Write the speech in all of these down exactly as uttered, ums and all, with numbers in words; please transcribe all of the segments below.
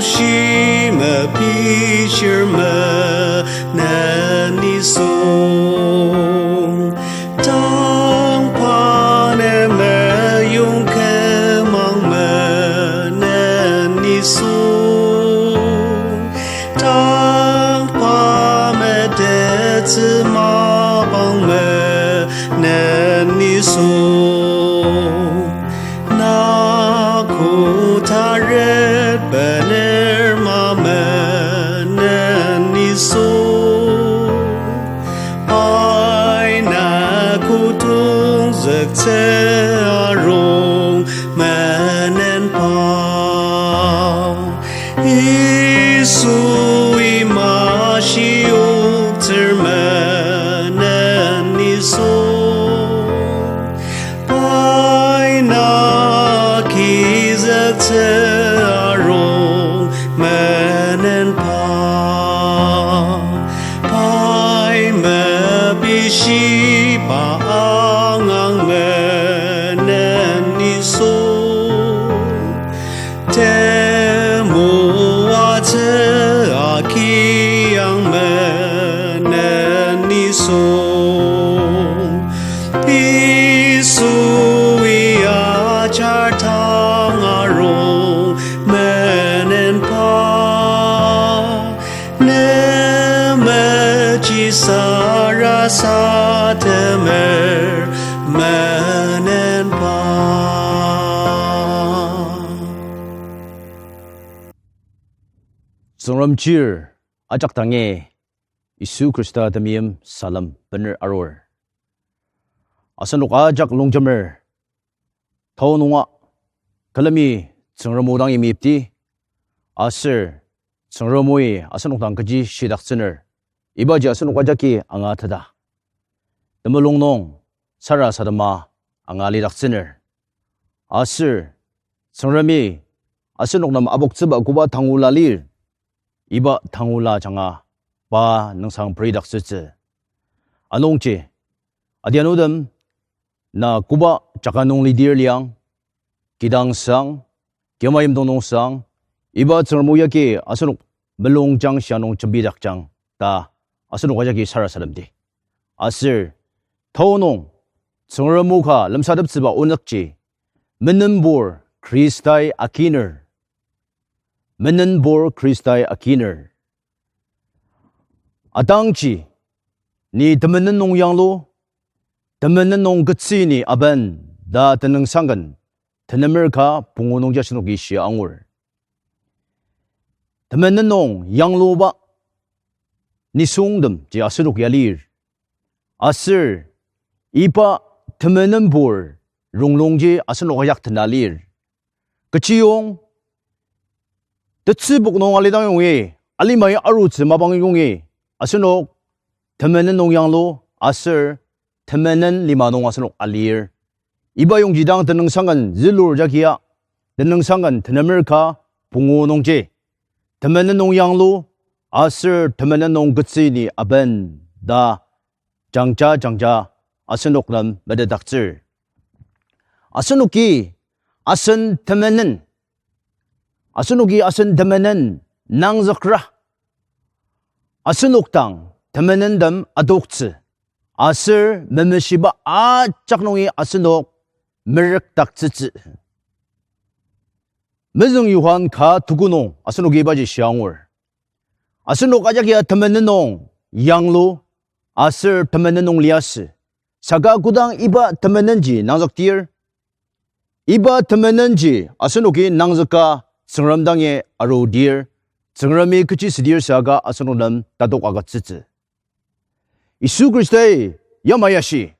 Shimepishir menen nisung, tang pa ne meyong kümang menen nisung, tang pa metettsü mapang menen nisung, na kotaret bener ma menen nisung, pai na kotongzüktsü arung menen pa. Yisui mashioktsür menen nisung, pai na kizüktsü arung menen pa. Pai mepishiba angang menen nisung, temoatsü akiang menen nisung, Yisui ajar tang arung menen pa. Ne mechi sarasademer menen pa. Tsüngrem chir ajak dangi Yisu Khrista temeim salem bener arur. Asenok ajak longjemer tao nunga külemi Tsüngrem o dangi meyipti, aser Tsüngrem oi asenok dang kechi shidaktsüner, ibaji asenok ajaki angateta. Temulung nung sarasadema anga lidaktsüner. Aser Tsüngremi asenok nem apoktsüba koba tangula lir, iba tangula ajanga pa nüngsang peridaktsütsü. Anungji, adianutem, na koba jaka nung lidir liang, kidang sang, kima yimdong nung sang, iba Tsüngrem o yagi asenok mulungjang shia nung jembidakjang ta asenok ajaki sarasademdi. Aser tao nung Tsüngrem o ka lemsateptsüba onükji, menenbur Khristai akiner. Menenbor Khristai akiner. Atangji, ni temenen nung yanglu, temenen nung ketsü ni aben, ta tenüngsangken, tenemer ka pungu nungji asenoki shia angur. Temenen nung yangluba nisungtemji asenok ya lir. Aser iba temenenbur ronglungji asenok ajak tena lir. Kechiyong, tetsübok nung alidang yongi, alimai arutsü mapang yongi, asenok temenen nung yanglu, aser temenen lima nung asenok alir. Iba yongji dang tenüngsangken zülur jagia, tenüngsangken tenemer ka pungu nungji, temenen nung yanglu, aser temenen nung ketsü ni aben ta jangja jangja asenok nem metetdaktsür. Asenoki asen temenen, asenoki asen temenen nangzükra, asenok dang temenentem adoktsü, aser memeshiba ajak nungi asenok merükdaktsütsü. Mezüng Johan ka tuku nung asenoki ibaji shia angur. Asenok ajak ya temenen nung yanglu, aser temenen nung liasü. Saka kodang iba temenenji nangzükdir, iba temenenji asenoki nangzüka Tsüngrem dangi arudir, Tsüngremi kechi südir saka asenok nem tatok agütsütsü. Yisu Khristai yamai ashi,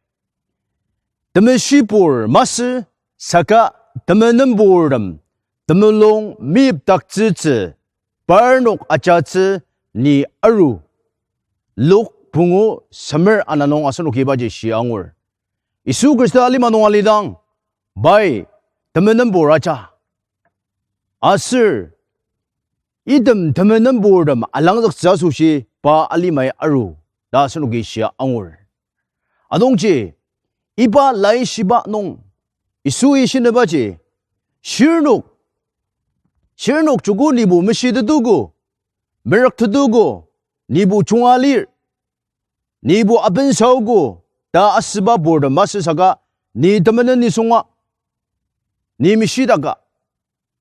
temeshibur masü, saka temenenburtem temulung meyipdaktsütsü parnok ajatsü ni aru. Luk pungu semer ana nung asenoki ibaji shia angur. Yisu Khrista alima nung alidang, pai temenenbur aja. Aser item temenenburtem alangzüktsü asoshi pa alimai aru ta asenoki shia angur. Anungji, iba laishiba nung Yisui shinebaji, shirnok Shirnok joko nibo meshitetogo, merüktetetogo, nibo junga lir, nibo abensaogo ta asüba purtem masü saka, ni temenen nisunga, ni meshitaka,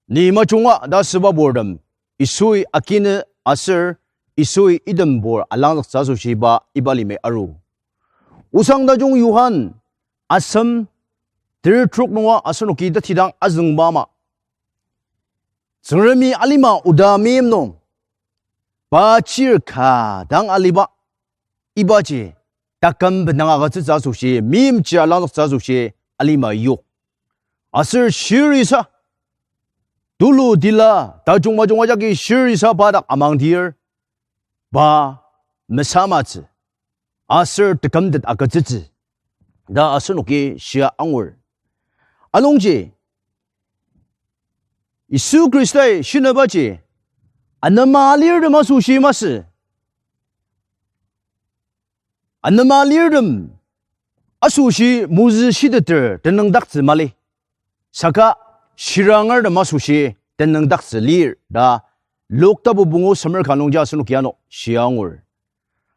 ni majunga ta asüba purtem Yisui akinü aser Yisui itembur alangzüktsü asoshiba iba limi aru. Osang tajung Johan asem ter trok nunga asenoki tatidang azüngba ama, Tsüngremi alima oda meim nung, pa chir ka dang aliba, ibaji taküm bendang agütsütsü asoshi, meimchir alangzüktsü asoshi alima yok. Aser shirisa, tulu tila tajung majung ajaki shirisa pa dak amangdir, pa mesamatsü, aser tekümtet agütsütsü ta asenoki shia angur. Anungji, Yisu Khristai shinabaji anema alirtem asoshi masü. Anema alirtem asoshi mozü shiteter tenüngdaktsü mali. Saka shirangertem asoshi tenüngdaktsü lir ta Luk tapu pungu semer ka nungji asenoki ano shia angur.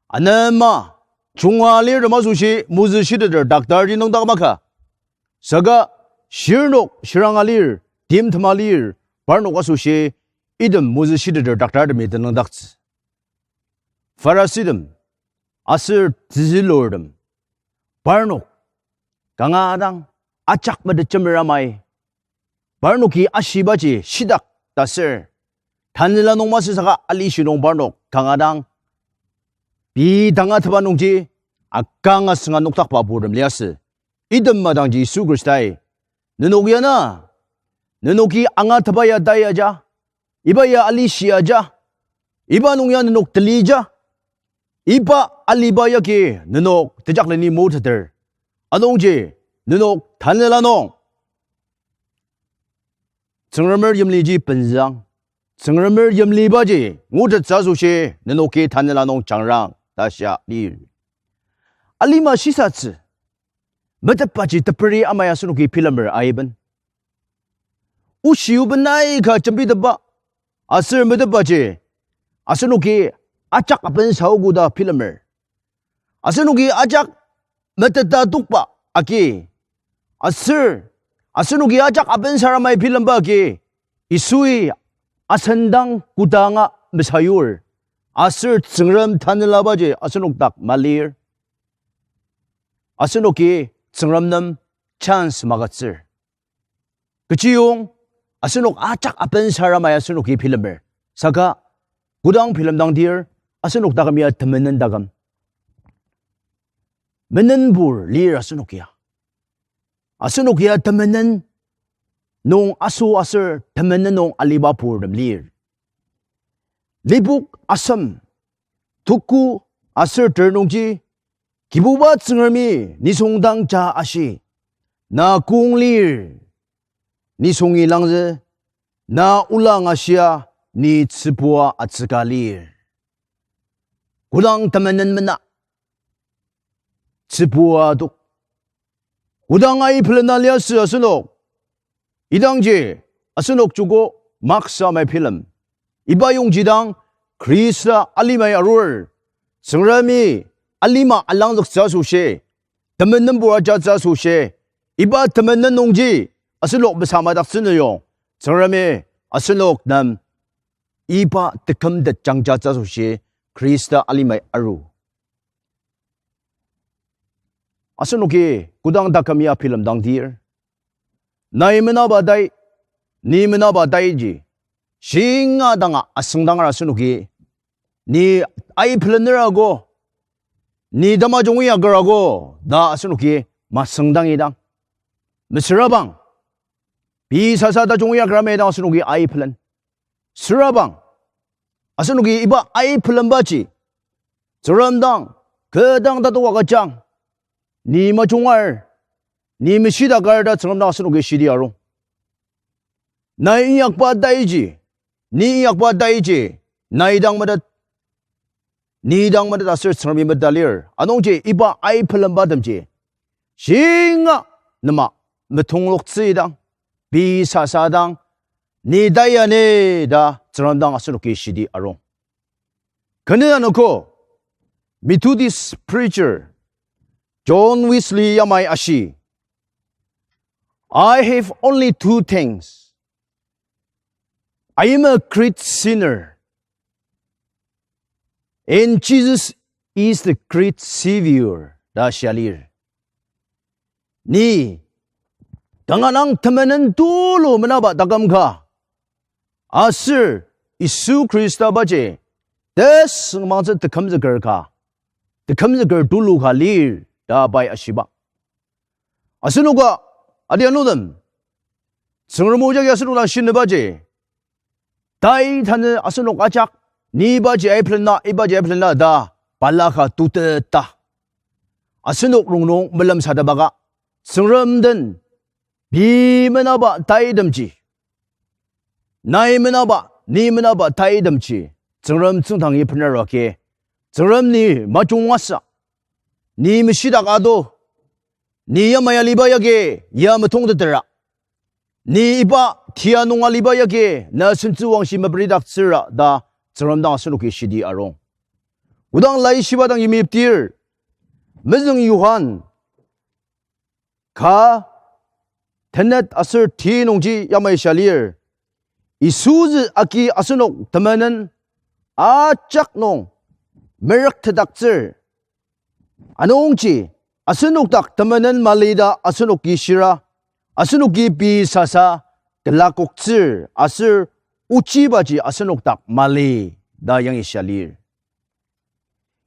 Anema junga alirtem asoshi mozü shiteter doctor ji nüngdak maka. Saka shirnok shiranga lir, timtema lir, parnok asoshi item mozü shiteter doctortemi tenüngdaktsü. Pharisitem aser tezülurtem, parnok kanga dang ajak metetjemer amai, parnoki ashibaji shitak ta ser, tanela nung masü saka alishi nung parnok kanga dang pei tangatetba nungji akanga sünga nokdakba purtem liasü. Item madangji Yisu Khristai, nenok ya na, nenoki angatetba ya tai aja, iba ya alishi aja, iba nung ya nenok telija, iba aliba yagi nenok tejakleni moteter, anungji nenok tanela nung Tsüngremer yimliji penzüang, Tsüngremer yimlibaji ngutettsü asoshi nenoki tanela nung jangrang ta shia lir. Alima shisatsü, metetbaji teperi amai asenoki bilemer aiben. Oshi oben aika jembitepba, aser metetbaji asenoki ajak abensaogo ta bilemer. Asenoki ajak meteta tokba agi, aser asenoki ajak abensar amai bilemba agi, Yisui asendang kodanga mesayur, aser Tsüngrem tanelabaji asenok dak malir. Asenoki Tsüngrem nem chance magütsür. Kechiyong asenok ajak abensar amai asenoki bilemer. Saka kodang bilemdangdir, asenok taküm ya temenen taküm, menenpur lir asenok ya. Asenok ya temenen nung aso aser temenen nung aliba purtem lir. Lipok asem, tuku aser ter nungji, Kibuba Tsüngremi nisung dang ja ashi, na kong lir, nisungi langzü, na ola angashia, ni tsübua atsüka lir. Kodang temenen mena, tsübua adok, kodang ai pelena liasü asenok, idangji asenok joko maksa amai bilem. Iba yongji dang Khrista alimai arur, Tsüngremi alima alangzüktsü asoshi, temenenpur ajatsü asoshi, iba temenen nungji asenok mesamadaktsü nüyong, Tsüngremi asenok nem iba tekümtet jangjatsü asoshi Khrista alimai aru. Asenoki kodang taküm ya bilemdangdir, nai menaba tai, ni menaba taiji, shinga danga asüngdanger asenoki, ni ai pelener ago, ni tamajung inyaker ago ta asenoki masüngdangidang, mesürabang, pei sasa tajung inyaker amai dang asenoki ai pelen. Sürabang, asenoki iba ai pelenbaji, Tsüngrem dang, kü dang tatok agüjang, ni majungar, ni meshidakar ta Tsüngrem dang asenoki shidi arung. Nai inyakba taiji, ni inyakba taiji, nai dang metet, ni dang metet aser Tsüngremi metalir. Anungji iba ai pelenbatemji, shinga nema metongloktsüidang, pei sasa dang, ni tai ya ne ta Tsüngrem dang asenoki shidi arung. Kü anogo, Methodist preacher John Wesley yamai ashi, I have only two things. I am a great sinner, and Jesus is the great Savior, ta shia lir. Ni, kanga dang temenen tulu menaba taküm ka, aser Yisu Khrista baji tesüngmangtsü tekümzüker ka, tekümzüker tulu ka lir, ta pai ashiba. Asenoka, adianutem, Tsüngrem o jagi asenok dang shinibaji, tai tanü asenok ajak, ni ibaji aipelena, ibaji aipelena ta, balaka tuteta, asenok rongnung melemsatepaka, Tsüngrem den, pei menaba taitemji, nai menaba, ni menaba taitemji, Tsüngrem tsüngdangi bener agi, Tsüngrem ni majungasa, ni meshidak ado, ni yamai aliba yagi, ya metongtetera, ni iba tia nung aliba yagi, na sentsüwangshi meperidaktsüra ta Tsüngrem dang asenoki shidi arung. Kodang laishiba dang yimipdir, mezüng Johan ka tenet aser ti nungji yamai shia lir, Yisuzü agi asenok temenen ajak nung merüktetdaktsür. Anungji asenok dak temenen mali ta asenoki shira, asenoki pei sasa telakoktsür aser ochibaji asenok dak mali ta yangi shia lir.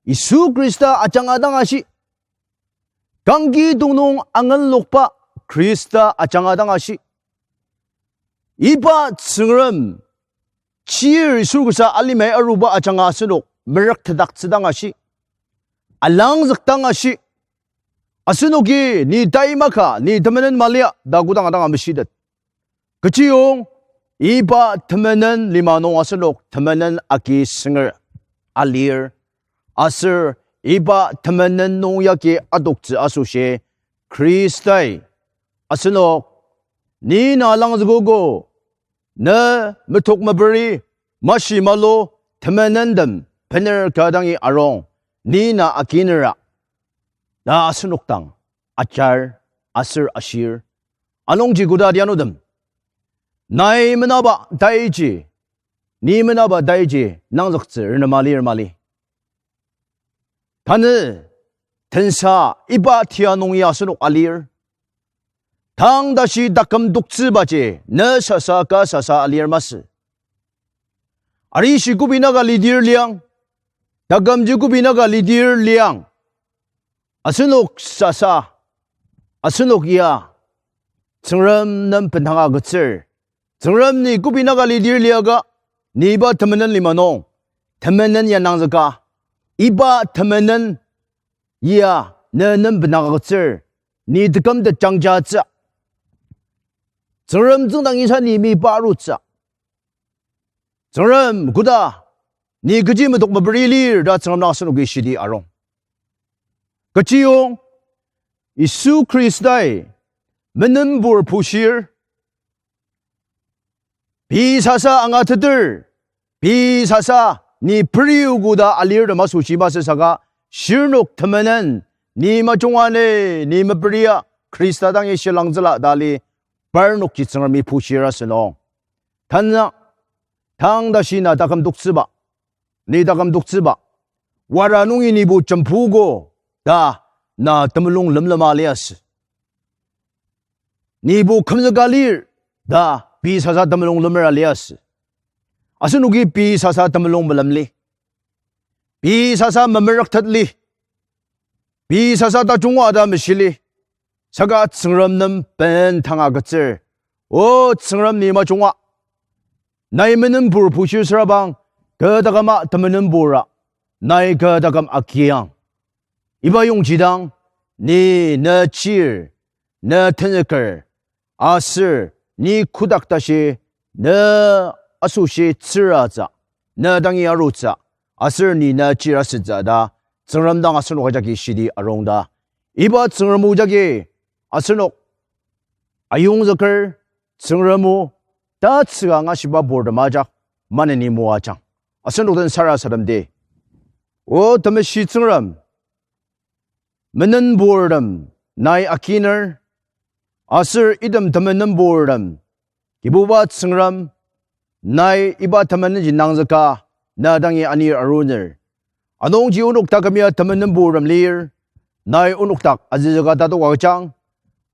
Yisu Khrista ajanga dang ashi, kangki tongnung angenlokba Khrista ajanga dang ashi, iba Tsüngrem, chir Yisu Khrista alimai aruba ajanga asenok merüktetdaktsü dang ashi, alangzük dang ashi, asenoki ni tai maka, ni temenen malia ta kodang adanga meshitet. Kechiyong, iba temenen lima nung asenok temenen agi sünger alir, aser iba temenen nung yagi adoktsü asoshi Khristai asenok, ni na langzükogo, ne metok meperi, mashi malu, temenentem bener ka dangi arung, ni na akinera ta asenok dang ajar aser ashir. Anungji koda adianutem, nai menaba taiji, ni menaba taiji nangzüktsü renema lir mali. Tanü tensa iba tia nung ya asenok alir. Tang tashi taküm toktsübaji ne sasa ka sasa alir masü. Arishi kübok naka lidir liang, takümji kübok naka lidir liang, asenok sasa, asenok ya Tsüngrem nem bendang agütsür. Tsüngrem ni kübok naka lidir liaka, ni iba temenen lima nung temenen ya nangzüka, iba temenen ya ne nem bendang agütsür, ni tekümtet jangjatsü. Tsüngrem tsüngdang isa ni meparutsü. Tsüngrem koda ni kechi metok meperi lir ta Tsüngrem dang asenoki shidi arung. Kechiyong Yisu Khristai menenpur pushir, pei sasa angateter, pei sasa ni periogo ta alirtem asoshi masü saka, shirnok temenen, ni majunga ne, ni meperia, Khrista dangi shilangzüla ta ali, parnokji Tsüngremi pushir asünung. Tanü, tang tashi na taküm toktsüba, ni taküm toktsüba, wara nungi nibo jempugo ta na temulung lemlema liasü. Nibo kümzüka lir ta pei sasa temulung lemera liasü. Asenoki pei sasa temulung melemli, pei sasa memerüktetli, pei sasa tajunga ta meshili, saka Tsüngrem nem bendang agütsür. O Tsüngrem ni majunga, nai menenpur pushir sürabang, kü taküma temenenpura nai kü taküm agiang. Iba yongji dang, ni ne chir, ne tenzüker, aser ni kotak tashi ne asoshi tsüratsü, ne dangi arutsü, aser ni ne chir asütsü ta Tsüngrem dang asenok ajaki shidi arung ta, iba Tsüngrem o jagi asenok ayongzüker, Tsüngrem o tatsüka angashiba purtem ajak maneni moajang. Asenok den sarasademdi. O Temeshi Tsüngrem, menenburtem nai akiner, aser item temenenburtem, Kibuba Tsüngrem, nai iba temenenji nangzüka, na dangi anir aruner. Anungji onok taküm ya temenenburtem lir, nai onok dak azüzüka tatok agüjang,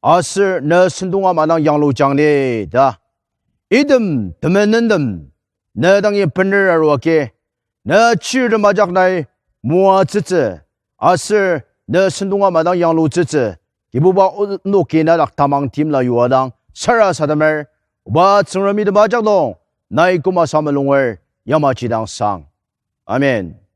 aser ne sentong ama dang yanglujang ni ta. Item temenentem ne dangi bener arua agi, ne chirtem ajak nai moatsütsü, aser ne sentong ama dang yanglutsütsü, Kibuba onoki na dak tamang timla yua dang sarasademer, oba Tsüngrem item ajak nung, nai koma sa mulunger, yamaji dang sang. Amen.